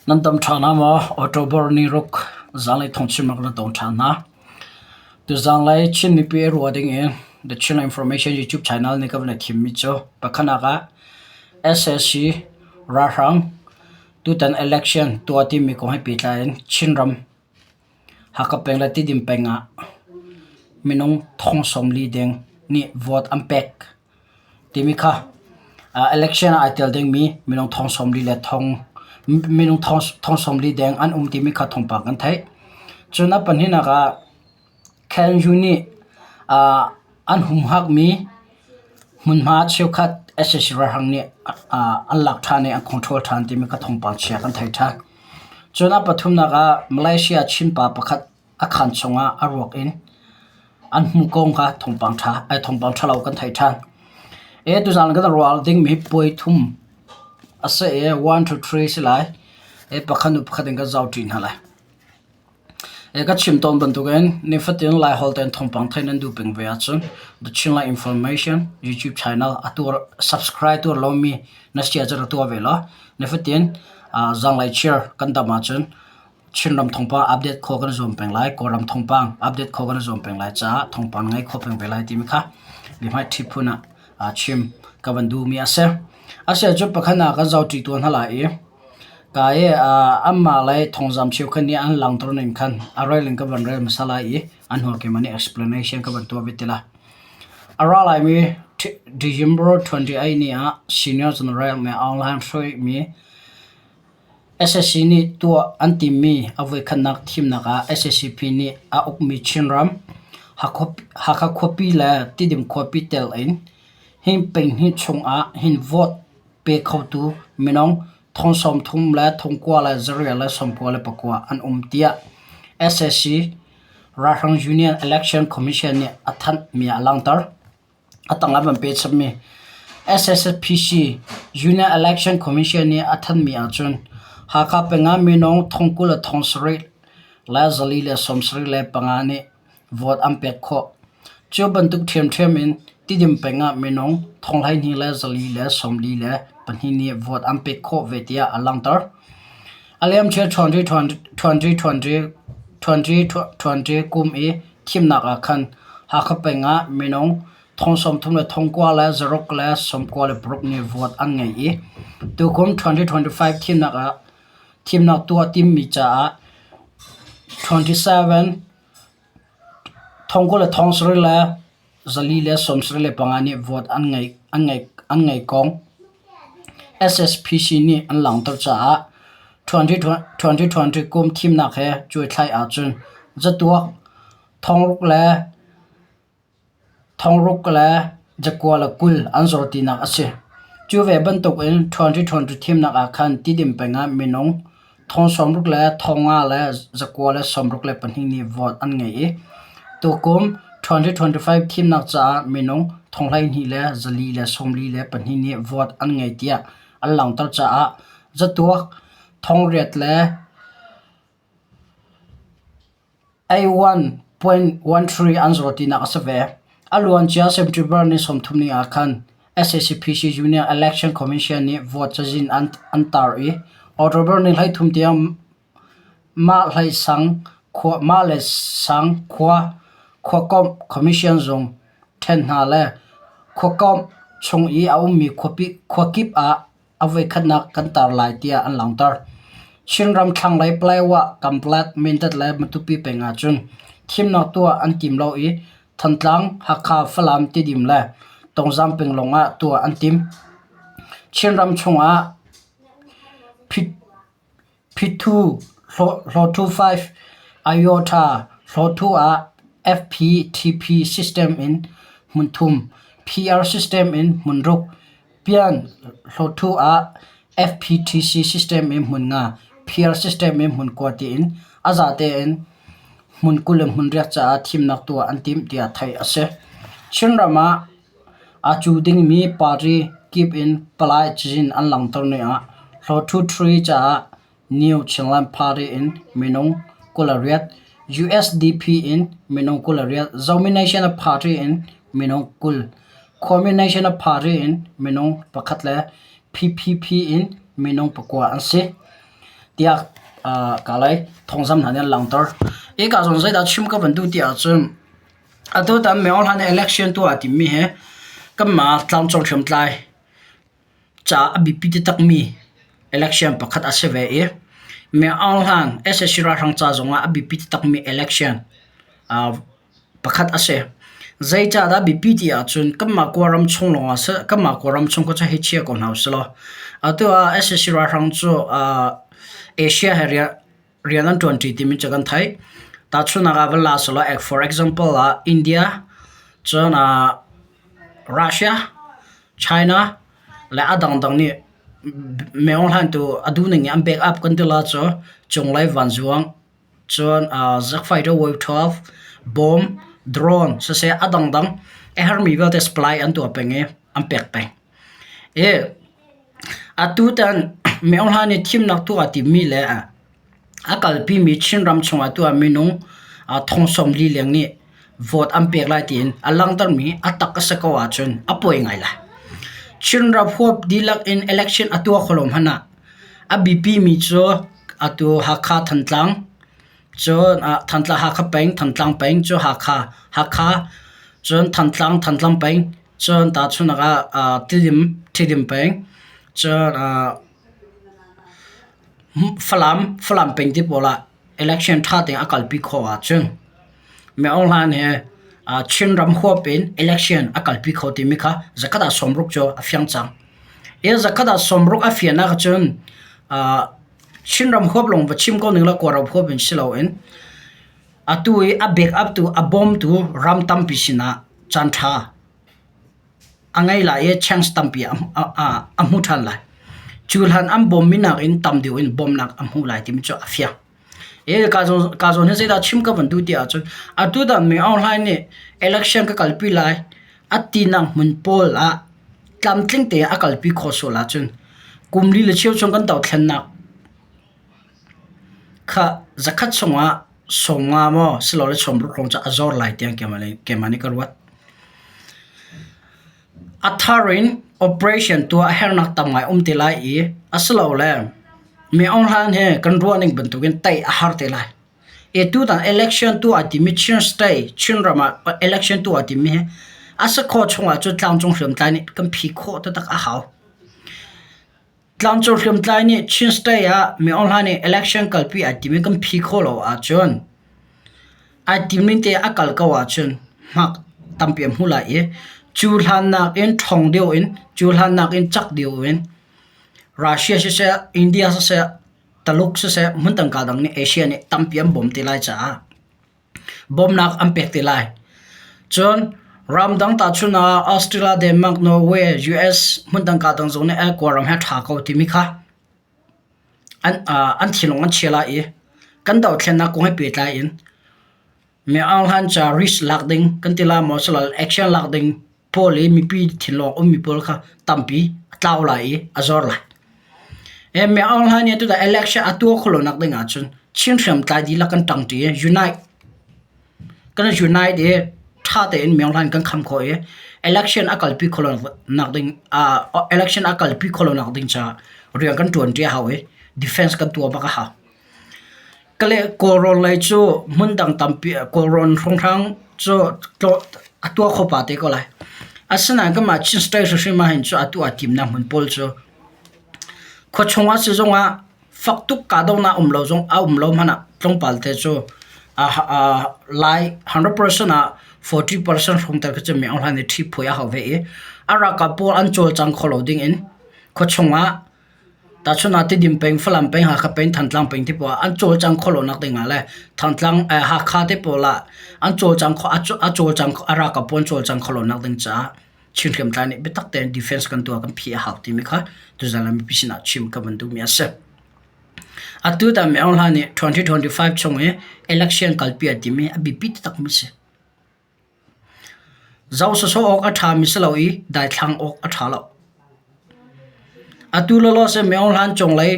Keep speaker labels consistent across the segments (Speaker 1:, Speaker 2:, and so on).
Speaker 1: Nan dam ṭha hna maw? October ni ruk zanlei thawngchim rak na tong ṭhan hna. Tuzanglei Chin mipi i ruah ding in The Chin Information YouTube channel nih ka van i thimmi cu pakhatnak ah SSC ralhrang tutan election tuah timi kong he pehtlai in Chinram Hakha peng le Tidim peng ah minung thong 40 deng nih vote an pek. Timi kha election ah ai tel dingmi minung thong 40 le thong minung thong 40 deng an um timi kha thawngpang kan theih. Cun a pahnihnak ah KNU nih an humhakmi hmunhma cheukhat sac ralhrang nih an lak ṭhan i an control ṭhan timi kha thawngpang chia kan theih ṭhan. Cun a pathumnak ah Malaysia Chinpa pakhat a khaan chungah a ruak in an hmuh kong kha thawngpang ṭha ai thawngpang ṭhalo kan theih ṭhan. E tuzaan kan ruah dingmi puai thum a si i 1 to 3 si lai. E pakhat hnu pakhat in kan zoh ṭi hna lai. E ka chim tawn bantukin nifatin Laiholh tein thawngpang theih nan duh peng ve ahcun The Chinland Information YouTube channel a tuar subscribe tuar lomi na si ahcun rak tuah ve law nifatin zanglei chiar kan dam ahcun Chinram thawngpang update khawh kan i zuam peng lai. Kawlram thawngpang update khawh kan i zuam peng lai caah thawngpang ngei kho peng ve lai timi kha biahmaiṭhi phun ah chim ka van duhmi a si. A si ahcun pakhat ah kan zohṭi tuan hna lai i ka i anmah lei thawngzam cheukhat nih an langhter ning khan a rel in ka van rel hmasa lai i a hnu keimah nih explanation ka van tuah ve te lai. A ra laimi December 28 ni ah Senior General Min Aung Hlaing hruaimi Sac nih tuah an timmi a voikhatnak thimnak ah SACP nih a ukmi Chinram, Hakha khuapi le Tidim khuapi telh in hi penghnih chungah hin vote pe khotu minung thong 30 le thong 9 le zariat le 99 an um tiah sac ralhrang Union Election Commission nih a thanhmi ah a langhter. A tang ah van pe chapmi SSPC Union Election Commission nih a thanhmi ahcun Hakha peng ah minung thong 20 le thong 7 le 475 nih vote an pek khawh. Cu bantuk ṭhiamṭhiam in Tidim peng ah minung thong 12 le 442 nih vote an pek khawh ve tiah a langhter. A liamcia 2020 kum i thimnak ah khan Hakha peng ah minung thong 30 le thong 9 le zaruk le 96 nih vote an ngei i tukum 2025 thimnak ah thimnak tuah timmi caah 27 thong 20 le thong 7 le 475 nih vote an ngeih kong SSPC nih an langhter caah 2020 kum thimnak he cuaithlai ahcun zatuak 6,620 an zor tinak a si. Cu ve bantukin 2020 thimnak ah khan Tidim peng ah minung thong 60 le thong 5 le 962 nih vote an ngei i tukum 2025 thimnak caah minung thong 12 le 442 nih vote an ngei tiah an langhter caah zatuak thong 8 le A1.13 an zor tinak a si ve. A luancia September ni 30 ni ah khan SACPC Union Election Commission nih vote cazin an tar i October ni 13 tiang mah le sang khua khuakomh commission zung ṭhen hna le khuakomh chung i a ummi khuakip ah a voikhatnak kan tar lai tiah an langhter. Chinram thlanglei Paletwa, Kanpetlet, Mindat le Matupi peng ahcun thimnak tuah an tim lo i Thantlang, Hakha, Falam, Tidim le Tongzang peng lawngah tuah an tim. Chinram chungah Phithu Hlawthu 5 Iota Hlawthu ah FPTP system in hmun thum, PR system in hmun ruk, Pian Hlawthu ah FPTC system in hmun nga, PR system in hmun kua tiin a zate in hmun 20 le hmun riat caah thimnak tuah an timh tiah theih a si. Chinram ah Aa cu dingmi party kip in palai cazin an langhter ni ah Hlawthu Tree caah New Chinland Party in minung 28, USDP in minung 28, Zomi National Party in minung 20, Khuami National Party in minung pakhat le PPP in minung pakua an si. Tiah kalay thawngzam hna nih an langhter. Hika zawn zeidah chim ka van duh ti ahcun atutan Myo Hlan election tuah aa timmi hi kanmah tlangcung hriamtlai ca a biapi taktakmi election pakhat a si ve i Myo Hlan sac ralhrang ca zongah a biapi taktakmi election pakhat a si. Zeicahdah biapi ti ahcun kanmah Kawlram chung lawngah seh kanmah Kawlram chung kha cu hei chia ko hna usih law atu ah sac ralhrang cu Asia he rian an ṭuanṭi timi cu kan theih. Tahchunhnak ah van la selaw for example ah India cun Russia, China le a dangdang nih Myo Hlan tu a duhning in an back up kan ti la cu cunglei vanzuang Cun zakfighter wave 12, bomb, drone siseh a dangdang a herhmi vialte supply an tuah peng i an pek peng. I atutan Myo Hla nih thimnak tuah a timmi le a kalpimi Chinram chungah tuah minung thong 40 leng nih vote an pek lai tiin a langhtermi a tak a si ko ahcun a poi ngai lai. Chinram huap dihlak in election a tuah kho lo hmanh ah A biapimi cu atu Hakha Thantlang, cun Thantlang Hakha peng, Thantlang peng cu Hakha, Hakha, cun Thantlang Thantlang peng, cun tahchunhnak ah Tidim Tidim peng, cun Falam Falam peng ti pawl ah election ṭha tein a kalpi khawh ahcun Myo Hlan hi Chinram huap in election a kalpi kho timi kha zakhat ah 60 cu a fiang cang. Hi zakhat ah 60 a fian ahcun Chinram huap lawng va chim ko ning law Kawlram huap in si loin atu i a backup tu a bawmtu ram tampi sinah caanṭha a ngei lai i chance tampi a hmu ṭhan lai. Cu hlan an bawmmi nakin tam deuh in bawmhnak a hmu lai timi cu a fiang. Ka zawn hi zeidah chim ka van duh ti ahcun atu dah Min Aung Hlaing nih election ka kalpi lai a tinak hmun pawl ah tlamtling tein a kalpi khawh sual ahcun kum li le cheu chung kan dothlennak kha zakhat chungah 50 maw silole 60 hrawng cu a zor lai tiang keimah nih ka ruat. A thar in operation tuah a herhnak tam ngai um te lai i asilole mi Aung Hlan he kan ruahning bantukin tei a har te lai. I tutan election tuah timi Chin State, Chinram ah election tuah timi hi a si khawh chungah cun tlangcung hriamtlai nih kan phi khawh taktak a hau. Tlangcung hriamtlai nih Chin State ah Min Aung Hlaing nih election kalpi ai tim i kan phi khawh lo ahcun ai tim ning te a kal ko ahcun hmak tampi a hmu lai i cu hlan nakin ṭhawng deuh in cu hlan nakin cak deuh in Russia siseh India siseh Taluk siseh hmun tangka dang nih Asia nih tampi an bawm te lai caah bawmhnak an pek te lai. Cun ramdang tahchun ah Australia, Denmark, Norway, US hmundang ka dang zong nih eh Kawlram hi a ṭha ko timi kha an, uh, an thinlung an chia lai i kan dohthlennak kong he pehtlai in mi Aung Hlan ca risk lak ding kan ti la maw silal action lak ding pawl i mipi thinlung ummi pawl kha tampi a tlau lai i a zor lai. E mi Aung Hlaing nih tutan election a tuah khawh lonak ding ahcun Chin hriamtlai dihlak kan ṭangṭi i unite kan unite i ṭha tein Mi Aung Hlaing kan kham khawh i election a kalpi khawh lonak ding election a kalpi khawh lonak ding caah rian kan ṭuanṭi a hau i defense kan tuah bak a hau. Kale Kawlrawn lei cu hmundang tampi Kawlrawn hrawnghrang cu a tuah kho pah te ko lai. Asinain kanmah Chin State hrimhrim ahhin cu atu aa timnak hmun pawl cu khuachung ah si zongah fak tuk kahdohnak um lo zong a um lo hmanh ah tlawmpal te cu Lai 100% ah 40% hrawng tal khi cu Myo Hlan nih ṭhi phuai a hau ve i a ralkap pawl an cawlcang kho lo ding in khuachung ah Tahchunh ah Tidim peng, Falam peng, Hakha peng, Thantlang peng ti pawl ah an cawlcang khawh lonak ding ah le Thantlang Hakha te pawl ah an cawlcang khawh a cawlcang a ralkap pawl an cawlcang khawh lonak ding caah Chin hriamtlai nih biatak tein defense kan tuah kan phih a hau timi kha tuzaan ah mipi sinah chim ka van duhmi a si. Atu tan Myo Hla nih 2025 chung i election kalpi a timi a biapi taktakmi si. Zoh sawsawh awk a ṭhami si lo i daithlang awk a ṭha lo. Atu lawlaw seh Myo Hlan cunglei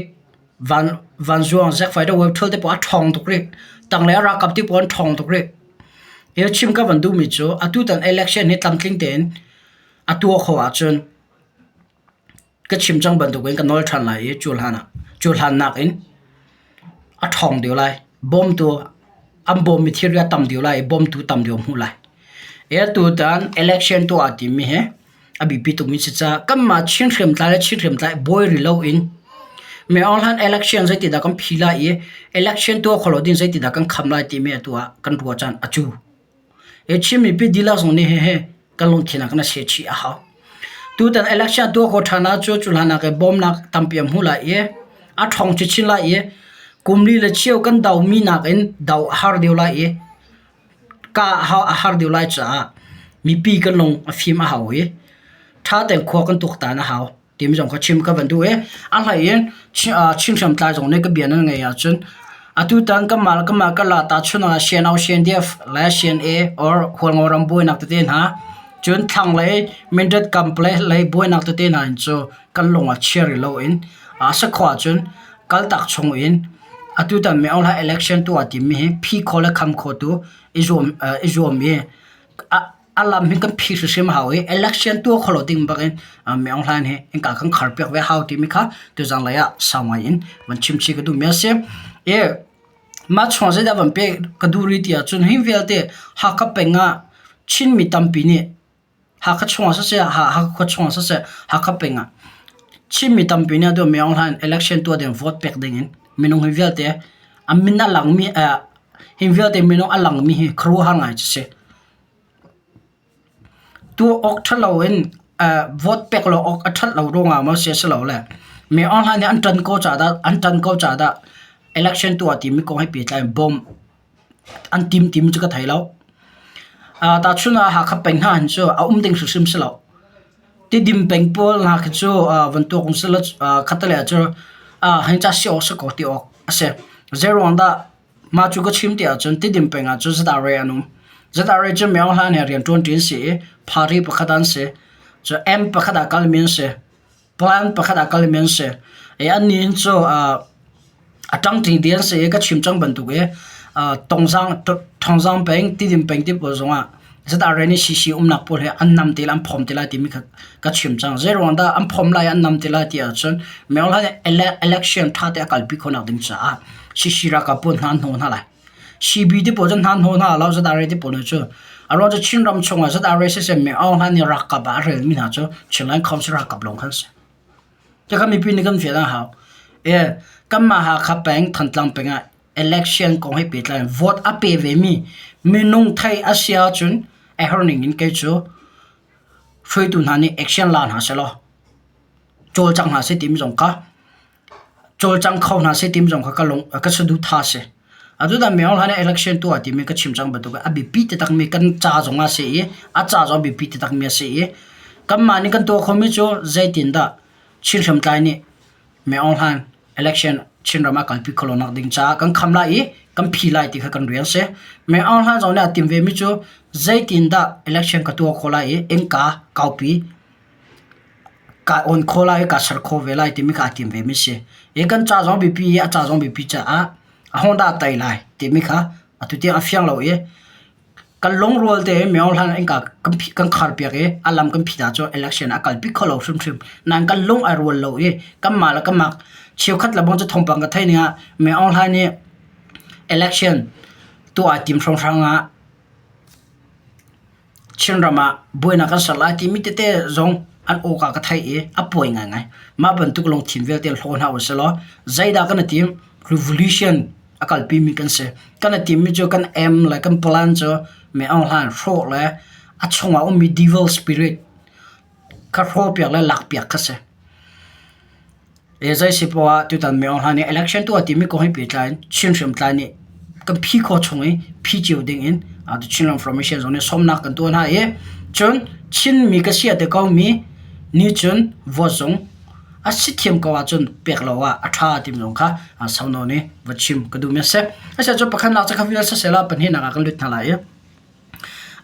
Speaker 1: vanzuang zekfai deuh thil te pawl a ṭhawng tuk rih. Tanglei a ralkap te pawl an ṭhawng tuk rih. Hi chim ka van duhmi cu atutan election hi tlamtling tein a tuah khawh ahcun ka chim cang bantukin ka nawl ṭhan lai i cu hlan ah cu hlan nakin. a ṭhawng deuh lai. Bawmtu an bawmmi thilri a tam deuh lai i bawmtu tam deuh a hmuh lai. Tutan election tuah timi hi a biapi tukmi si caah kanmah Chin hriamtlai le Chin hriamtlai buai rih loin Min Aung Hlaing election zeitindah kan phi lai i election tuah khawh lo ding zeitindah kan kham lai timi atu ah kan ruah caan a cu. Chin mipi dihlak zong nih hihi kan lungthin ah kan i sehchih a hau. Tutan election tuah khawh ṭhan ahcun cu hlan ah bawmnak tampi a hmu lai i a ṭhawng chinchin lai i kum li le cheu kan domi nakin do a har deuh lai i ka a har deuh lai caah mipi kan lung a fim a hau i ṭha tein khua kan tuaktan a hau timi zong kha chim ka van duh i a hlei in Chin hriamtlai zong nih ka bia nan ngaih ahcun atutan kanmah le kanmah kan la tahchunh ah CNO CNDF le CNA or Hualngo ram buainak tete hna cun thlanglei Mindat complex lei buainak tete hna in cu kan lung ah chia rih loin a si khawh ahcun kaltak chung in atutan Min Aung Hlaing election tuah timi hi phi khawh le kham khawh tu i zuam i a lam hi kan phi hrimhrim a hau i election tuah kho lo ding bak in Min Aung Hlaing hi innka kan khar piak ve hau timi kha tuzang lei ah sau ngai in van chim chih ka duhmi a si. I mah chung zeidah van pek ka duh rih ti ahcun hi vialte Hakha peng ah Chinmi tampi nih Hakha chungah siseh, Hakha khua chungah siseh, Hakha peng ah Chinmi tampi nih atu Min Aung Hlaing election tuah ding vote pek ding in minung hi vialte a min a langmi hi vialte minung a langmi hi khuaruahhar ngai cu si. Tuah awk ṭhalo in vote pek lo awk a ṭhat lo ruangah maw si a si lo le Min Aung Hlaing nih an ṭan ko caah dah an ṭan ko caah dah election tuah timi kong he pehtlai in bawmh an tim timi cu ka thei lo. Tahchun ah Hakha peng hna hin cu a um ding hrimhrim si lo. Tidim peng pawl hna khi cu van tuak um selaw khatalei ah cu hei ca si awk si ko ti awk a si. Zeiruang dah mah cu ka chim ti ahcun Tidim peng ah cun ZRA an um. ZRA cu Min Aung Hlaing he rianṭuanṭi an si i party pakhat an si. Cu M pakhat ah kalmi an si. Plan pakhat ah kalmi an si. I annih hin cu a ṭangṭing ti an si i ka chim cang bantuk i Tongzang, Thongzang peng, Tidim peng ti pawl zongah ZRA nih CC umnak pawl hi an nam te lai, an phom te lai timi kha ka chim cang. Zeiruang dah an phom lai, an nam te lai ti ahcun Min Aung Hlaing election ṭha te a kalpi khawhnak ding caah CC ralkap pawl hna an hnawh hna lai. CB ti pawl cu hna an hnawh hna lo, ZRA ti pawl cu. A ruang cu Chinram chungah ZRA siseh Min Aung Hlaing nih ralkap ah a relmi hna cu Chinland Council ralkap lawng khan si. Tikha mipi nih kan fian a hau. Kanmah Hakha peng, Thantlang peng ah election kong he pehtlai in vote a pe vemi minung thei a si ahcun a herh ning in kei cu hruaitu hna nih action la hna sehlaw cawlcang hna seh timi zong kha cawlcang kho hna seh timi zong kha ka lung ka saduhthah a si. Atu dah Min Aung Hlaing nih election tuah timi ka chim cang bantuk in a biapi taktakmi kan ca zong ah a si i a ca zong a biapi taktakmi a si i kanmah nih kan tuah khomi cu zeitindah Chin hriamtlai nih Min Aung Hlaing election Chinram ah kalpi khawh lonak ding caah kan kham lai i kan phi lai ti kha kan rian a si. Min Aung Hlaing zong nih a tim vemi cu zeitindah election ka tuah khawh lai i innka kaupi Kaa awn khawh lai i kaa ser khawh ve lai timi kha aa tim vemi a si. Hi kan ca zong biapi i a ca zong biapi caah ahodah a tei lai timi kha atu tiang a fiang lo i kan lungrual tein Min Aung Hlaing innka kan kharpiak i a lam kan phit ahcun election a kalpi kho lo hrimhrim. Nain kan lung ai rual lo i kanmah le kanmah cheukhat le bang cu thawngpang ka theih ning ah Min Aung Hlaing nih election tuah ai tim hrawnghrang ah Chinram ah buainak kan ser lai timi tete zong an awka ka theih i a pawi ngaingai. Mah bantuk lungthin vialte hlaw hna usih law zeidah kan i tim? Revolution a kalpimi kan si. Kan i timmi cu kan aim le kan plan cu Min Aung Hlaing hrawh le a chungah ummi devil spirit kha hrawhpiak le lakpiak kha si. Zei si poah ah tutan Min Aung Hlaing nih election tuah timi kong he pehtlai in Chin hriamtlai nih kan phi khawh chung i phi cio ding in Chin Information zong nih sawmnak kan tuah hna i cun Chinmi ka si a ti komi nih cun vote zong a si thiam ko ahcun pek lo ah a ṭha timi zong kha sau nawn i va chim ka duhmi a si. Asiah cun pakhatnak cu kha vial siseh pahnihnak ah kan lut hna lai i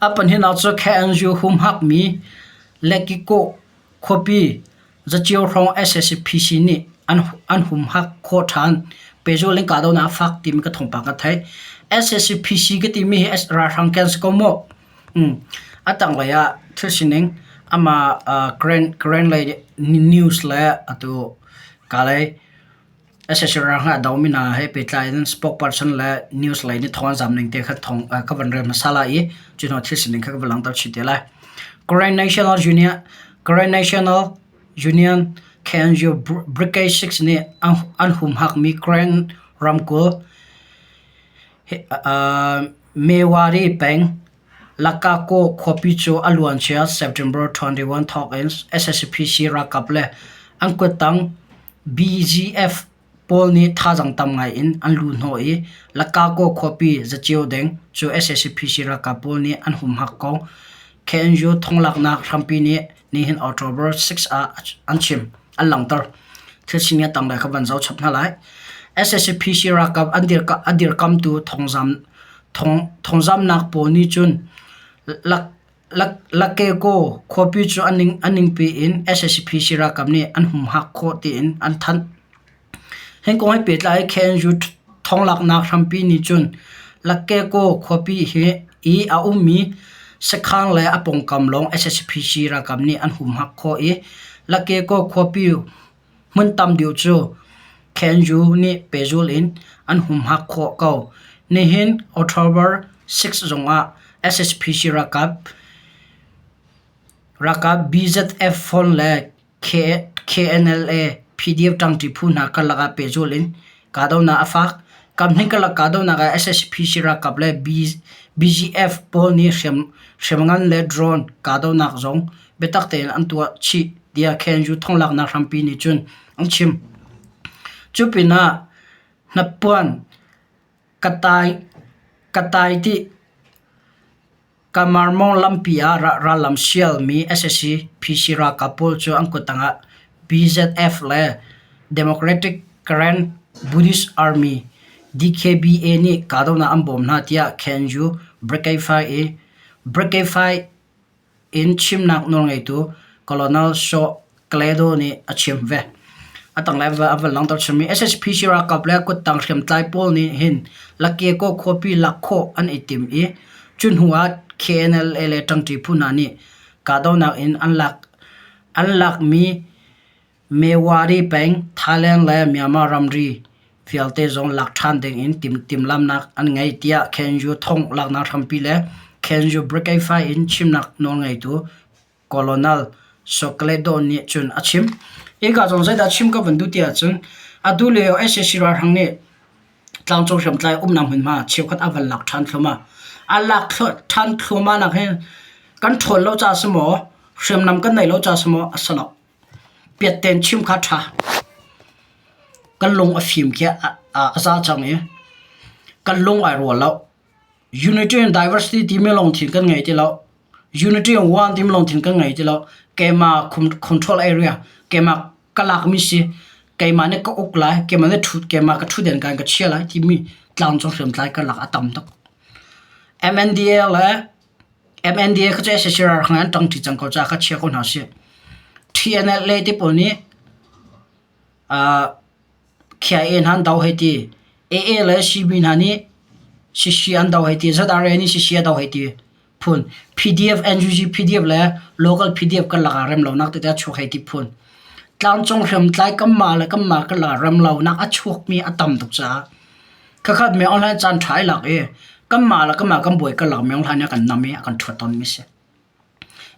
Speaker 1: a pahnihnak cu KNU humhakmi Lekiko khuapi Zacio hrawng SSPC nih an humhak khawh ṭhan. Pehzul in kahdohnak a fak timi ka thawngpang ka theih. SSPC ka timi hi ralhrang kan si ko maw? A tanglei ah thil sining amah Karen lei news le atu ka lei. Sac ralhrang a domi hna he pehtlai in spokesperson le news lei nih thawng an zam ning te kha thawng ka van rel hmasa lai i cu hnu thil sining kha ka van langhter chih te lai. Karen National Union Karen National Union KNU Brigade 6 nih an humhakmi Karen ramkulh Mewari peng Lakako khuapi cu a luancia September 21 thawk in SSPC ralkap le an kuttang BGF pawl nih thazaang tam ngai in an luhhnawh i Lakako khuapi zaceo deng cu SSPC ralkap pawl nih an humhak ko. KNU thonglaknak hrampi nih nihin October 6 ah an chim. An langhter. Thil sining a tanglei kha van zoh chap hna lai. SSPC ralkap an dirkamtu thongzam Thongzamnak pawl nih cun Lakeko khuapi cu a ningpi in sac ralkap nih an humhak khawh tiin an thanh. Hi kong he pehtlai in KNU thonglaknak hrampi nih cun Lakeko khuapi i a ummi sakhan le a pawngkam lawng sac ralkap nih an humhak khawh i Lakeko khuapi Hmun tam deuh cu KNU nih pehzulh in an humhak khawh ko. Nihin October 6 zongah SSPC ralkap ralkap BZF phone le KNLA PDF ṭangṭi phu hna karlak ah pehzulh in kahdohnak a fak. Kamhnih karlak kahdohnak ah SSPC ralkap le BGF pawl nih hriamngan le drone kahdohnak zong biatak tein an tuah chih tiah KNU thonglaknak hrampi nih cun an chim. Cu pinah hnappuan ka tai Kamarmong lampi ah rallam sialmi sac PC ralkap pawl cu an kuttang ah BZF le Democratic Karen Buddhist Army DKBA nih kahdohnak an bawm hna tiah KNU Brigade in chimnak nawlngeitu Colonel Shaw Kledo nih a chim ve. A tanglei a van langhter chimmi SSPC ralkap le kuttang hriamtlai pawl nih hin Lakeko khuapi lak khawh an i tim i cu hnu ah KNLA le ṭangṭi phu hna nih kahdohnak in an lak an lakmi Mewari peng, Thailand le Myanmar ramri vialte zong lak ṭhan dingin timhlamhnak an ngei tiah KNU thong laknak hrampi le KNU Brigade 5 in chimnak nawlngeitu Colonel Sokledo nih cun a chim. Hika zong zeidah chim ka van duh ti ahcun atu lio sac ralhrang nih tlangcung hriamtlai umnak hmunhma cheukhat a van lak ṭhan thluahmah. A lak ṭhan thluahmah nak hi kan ṭhawn lo caah si maw, hriamnam kan neih lo caah si maw a si lo. Piatten chim kha a ṭha. Kan lung a fim khi a za cang i kan lung ai rual lo. Unity and diversity timi lungthin kan ngei ti lo. Unity and one timi lungthin kan ngei ti lo. Keimah control area, keimah ka lakmi si, keimah nih ka uk lai, keimah nih ṭhut, keimah ka ṭhutden ka in ka chia lai timi tlangcung hriamtlai ka lak a tam tuk. MNDA le MNDA kha cu sac ralhrang an ṭangṭi cang ko caah kha chia ko hna usih. TNLA ti pawl nih KIA hna an do hei ti. AA le CB hna nih CC an do hei ti. ZRA nih CC a do hei ti phun. PDF, NUG PDF le local PDF karlak ah remlonak tete a chuak hei ti phun. Tlangcung hriamtlai kanmah le kanmah karlak ah remlonak a chuakmi a tam tuk caah Khakhat mi online caan ṭha i lak i kanmah le kanmah kan buai karlak mi online a kan nam i a kan ṭhuat tawnmi si.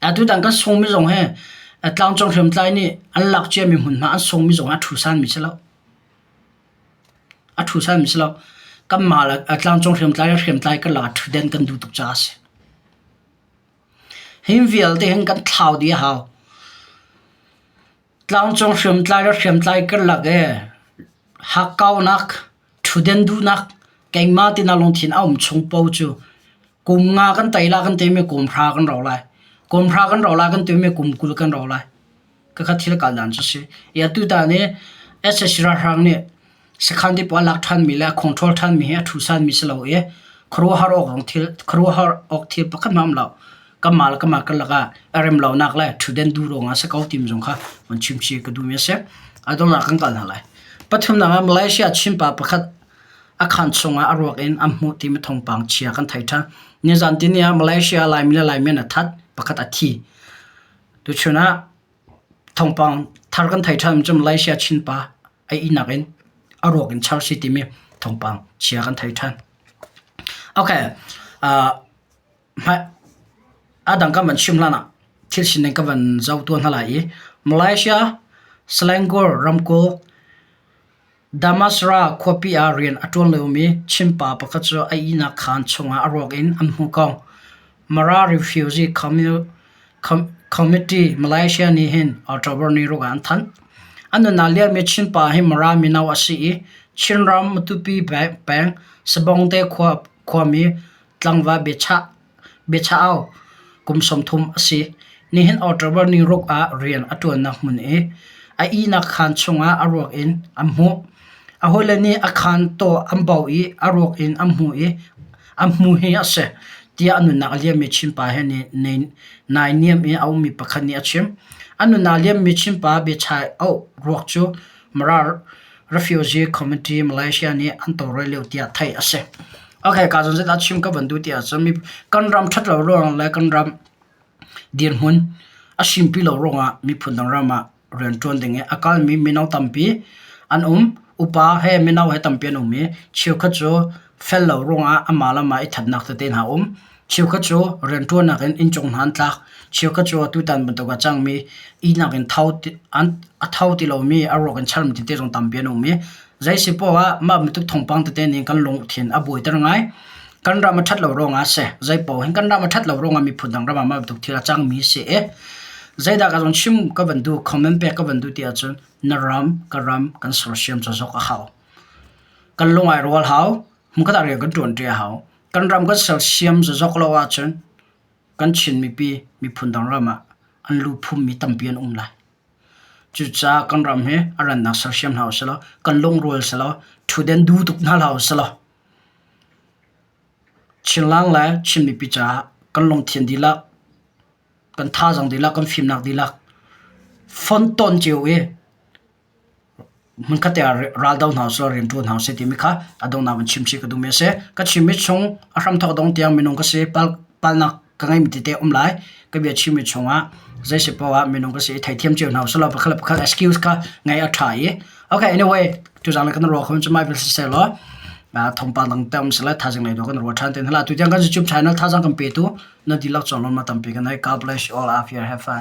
Speaker 1: Atutan kan sungmi zong hi tlangcung hriamtlai nih an lak ciami hmunhma an sungmi zong a ṭhu sanmi si lo. A ṭhu sanmi si lo. Kanmah le tlangcung hriamtlai le hriamtlai karlak ah ṭhutden kan duh tuk caah a si. Hi vialte hin kan thlau dih a hau. Tlangcung hriamtlai le hriamtlai karlak i hakkaunak, ṭhutden duhnak, keimah tina lungthin a um chung paoh cu kum nga kan tei la kan timi kum hra kan rau lai. Kum hra kan rau lai kan timi kum 20 kan rau lai. Khakha thil kal dan cu si. I atu ta nih sac ralhrang nih Sakhan te pawl a lak ṭhanmi le a control ṭhanmi hi a ṭhusanmi si lo i khuaruahhar awk zong thil khuaruahhar awk thil pakhat hmanh a um lo. Kanmah le kanmah karlak ah a rem lonak le ṭhutden duh ruangah a si ko timi zong kha van chim chih ka duhmi a si. A donghnak kan kal hna lai. Pathumnak ah Malaysia Chinpa pakhat a khaan chungah a ruak in an hmuh timi thawngpang chia kan thei ṭhan. Nizan tini ah Malaysia Laimi le Laimi an i that, pakhat a thi. Tuchun ah thawngpang thar kan thei ṭhan cu Malaysia Chinpa a ihnak in. A ruak in char si timi thawngpang chia kan thei ṭhan. Okay, uh, a dang kan van chim hlan ah thil sining ka van zoh tuan hna lai i Malaysia Selangor ramkulh Damasra khuapi ah rian a ṭuan liomi Chin pa pakhat cu a ihnak khaan chungah a ruak in an hmuh ko. Mara Refugee Committee Malaysia nih hin October ni ruk ah an thanh. A nunnak liammi Chin pa hi Mara mino a si i Chinram Matupi peng Sabongte khuami tlangval biachah au kum 30 a si. Nihin October ni ruk ah rian a ṭuannak hmun i a ihnak khaan chungah a ruak in an hmuh. A hawile nih a khaan taw an bauh i a ruak in an hmuh i an hmu hi a si tiah a nunnak a liammi Chinpa he naihniam i a ummi pakhat nih a chim. A nunnak a liammi Chinpa biachah au ruak cu Mara Refugee Committee Malaysia nih an tawlrel lio tiah theih a si. Okay, ka zon zeidah chim ka van duh ti ahcun mi kan ram ṭhat lo ruang le kan ram dirhmun a simpi lo ruangah miphun dang ram ah rianṭuan ding i a kalmi mino tampi an um. Upa he mino he tampi an um i cheukhat cu fel lo ruangah amah le amah i thatnak tete hna a um. Cheukhat cu rianṭuannak in inncung hna an tlak. Cheukhat cu tutan bantuk a cangmi ihnak in tho an a tho ti lomi a ruak in charmi tete zong tampi an um i zei si poah ah mah bantuk thawngpang tete nih kan lungthin a buaiter ngai. Kan ram a ṭhat lo ruangah a si. Zei paoh hin kan ram a ṭhat lo ruangah miphun dang ram ah mah bantuk thil a cangmi si i zeidah ka zong chim ka van duh, comment pek ka van duh ti ahcun na ram, ka ram kan sersiam cazok a hau. Kan lung ai rual hau. Hmunkhat ah rian kan ṭuanṭi a hau. Kan ram kan sersiam zazok lo ahcun kan Chin mipi miphun dang ram ah an lu phummi tampi an um lai. Cucaah kan ram hi a rannak sersiam hna usih law kan lungrual selaw ṭhutden duh tuk hna hlah usih law Chinlang le Chin mipi caah kan lungthin dihlak, kan thazaang dihlak, kan fimnak dihlak fonhton cio i hmunkhat te ah raldo hna usih law rianṭuan hna usih timi kha a donghnak in chim chih ka duhmi a si. Ka chimmi chung a hramthawk dong tiang minung ka si palnak ka ngeimi tete a um lai. Ka bia chimmi chungah zei si paoh ah minung ka si i theithiam cio hna usih law pakhat le pakhat excuse kha ngeih a ṭha i okay anyway tuzaan le kan ruah kho cu mai vial siseh law thawngpang dang te um sile thaizing lei kan ruah ṭhan te hna la. Tutiang kan YouTube channel thazaang kan petu na dihlak cawlawm tampi kan nei. God bless you all out here. Have fun.